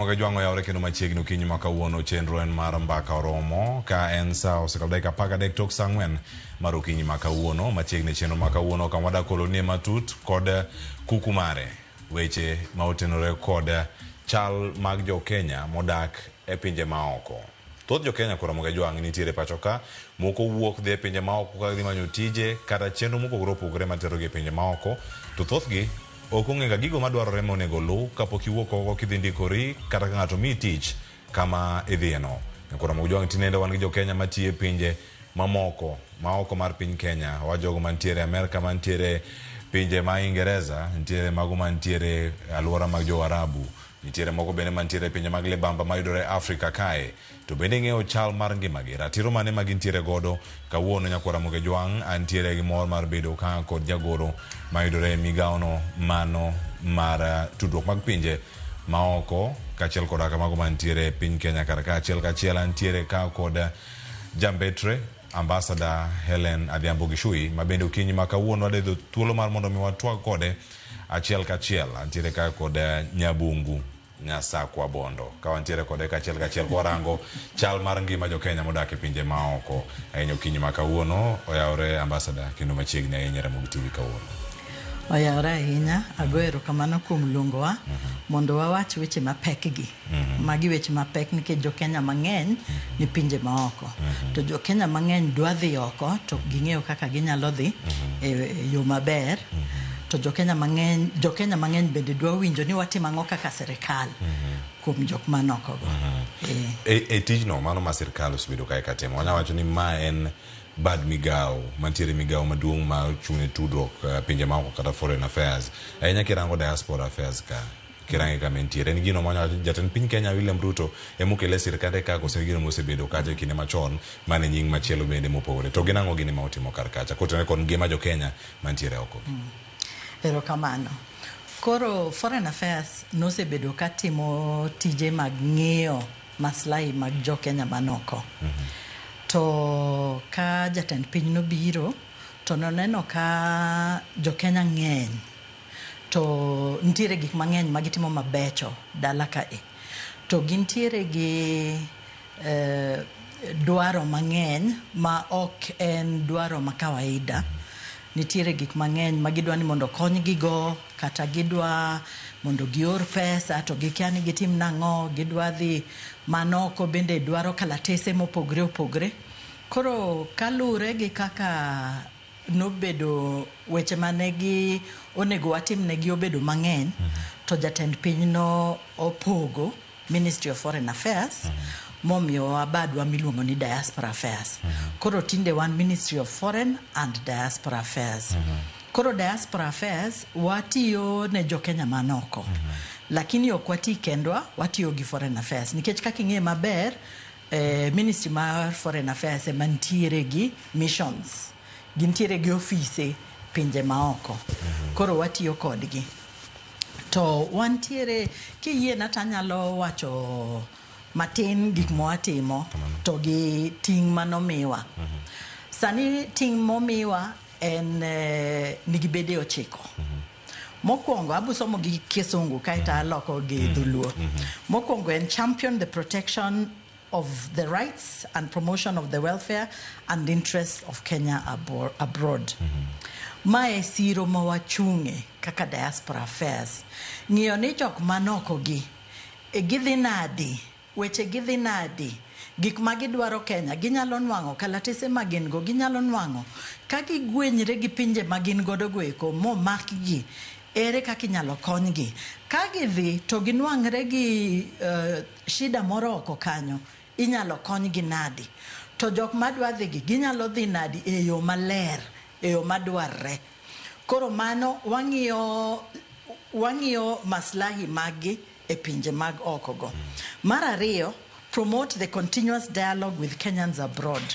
Jwang' oyawre kendo machiegni okinyi ma kawuono. Chenro en mar Mbaka Oromo ka en sa osekalo dakika 13 tok sa 4 mar okinyi ma kawuono. Machiegni chenro ma kawuono kama wadak kolonie matut kod kuku mare weche ma otenore kod chal mag jo Kenya modak e pinje maoko. Thoth jo Kenya koro Ramogi Jwang' nitiere pacho ka, moko wuok dhi e pinje maoko ka gidhi manyo tije kata chenro mopogore opogore materogi e pinje maoko, to thothgi Ok ong'ega gigo madwarore monego oluw kapok iwuok oko kidhi ndikori kata ka ng'ato omiyi tich kama idhiyeno. Nyakor Ramogi Jwang' tinende wan gi jo Kenya matiyo e pinje mamoko ma oko mar piny Kenya. Wa jogo mantiere Amerka, mantiere pinje ma Ingereza, nitiere mago mantiere aluora mag jo Arabu, nitiere moko bende mantiere pinje mag libamba mayudore Afrika kae. To bende ing'eyo chal mar ngimagi, ratiro mane ma gintiere godo? Kawuono Nyakwar Ramogi Jwang' antiere gi mor mar bedo ka kod jagoro mayudore e migawono mano mar tudruok mag pinje maoko kaachiel koda mago mantiere e piny Kenya kar ka. Achiel kachiel antiere ka kod jambetre Ambassador Hellen Adhiambo Gishui ma bende okinyi ma kawuono wadhi thuolo mar mondo mi watwag kode achiel kachiel. Antiere ka kod Nyabungu Nyasakwa Bondo ka wantiere kode kachiel kachiel kwarango chal mar ngima jo Kenya modak e pinje maoko ahinya okinyi ma kawuono. Oyawore Ambassador kendo machiegni ahinya Ramogi TV kawuono. Oyawore ahinya, ago erokamano kuom luongowa mondo wawach weche mapek gi. Magi weche mapek nikech jo Kenya mang'eny ni pinje maoko. To jo Kenya mang'eny dwa dhi oko to ok ging'eyo kaka ginyalo dhi e yo maber. To jo Kenya mang'eny, jo Kenya mang'eny bende dwa winjo ni watimo ang'o kaka sirikal kuom jok man oko go. E tijno mano ma sirikal osebedo kae katimo, wanya wacho ni ma en bad migawo mantiere migawo maduong' ma ochung' ne tudruok pinje maoko kata foreign affairs. Ahinya kirango diaspora affairs ka, kirange kama entiere. En gino ma jatend piny Kenya William Ruto emokele e sirikande ka koso en gino mosebedo kacha e kinde machon mane nying machielo bende mopogore. To gin ang'o gini ma otimo kar kacha kotenore kod ngima jo Kenya mantiere oko? Erokamano. Koro Foreign Affairs nosebedo katimo tije mag ng'iyo maslahi mag jo Kenya man oko. To ka jatend piny nobiro to noneno ka jo Kenya ng'eny to nitiere gik mang'eny ma gitimo mabecho dala kae. To gintiere gi dwaro mang'eny ma ok en dwaro ma kawaida. Nitiere gik mang'eny ma gidwa ni mondo okonygi go, kata gidwa mondo gior pesa to gikia ni gitim nang'o, gidwa dhi manoko bende dwaro kalatese mopogre opogre. Koro kalure gi kaka nobedo weche mane gi onego watim negi obedo mang'eny, to jatend piny no opogo Ministry of Foreign Affairs momiyowa badwa miluongo ni Diaspora Affairs. Koro tinde wan Ministry of Foreign and Diaspora Affairs. Koro Diaspora Affairs watiyo ne jo Kenya man oko. Lakini ok wati kendwa, watiyo gi Foreign Affairs. Nikech kaka ing'e maber, Ministry mar Foreign Affairs ema nitiere gi missions. Gintiere gi ofise pinje maoko. Koro watiyo kodgi. To wantiere, kiyiena to anyalo wacho matin gik mwatimo to gi ting' manomiwa. Sani ting' momiwa en nigi bede 9. Mokwongo, abu somo gi Kisungu kaeto aloko gi Dholuo. Mokwongo en champion the protection of the rights and promotion of the welfare and interests of Kenya abroad. Mae siro ma wachung'e kaka Diaspora Affairs. Ng'iyo ni jok manoko gi, gidhi nadi, weche gidhi nadi, gik ma gidwaro Kenya ginyalo nwang'o, kalatese ma gin go ginyalo nwang'o. Ka gigwenyre gi pinje ma gin godo go eko momakgi, ere kaka inyalo konygi. Ka gidhi to ginwang're gi shida moro oko kanyo, inyalo konygi nadi. To jok madwa dhi gi, ginyalo dhi nadi e yo maler, e yo madwarre. Koro mano wang'iyo maslahi maggi e pinje mag oko go. Mar ariyo, promote the continuous dialogue with Kenyans abroad.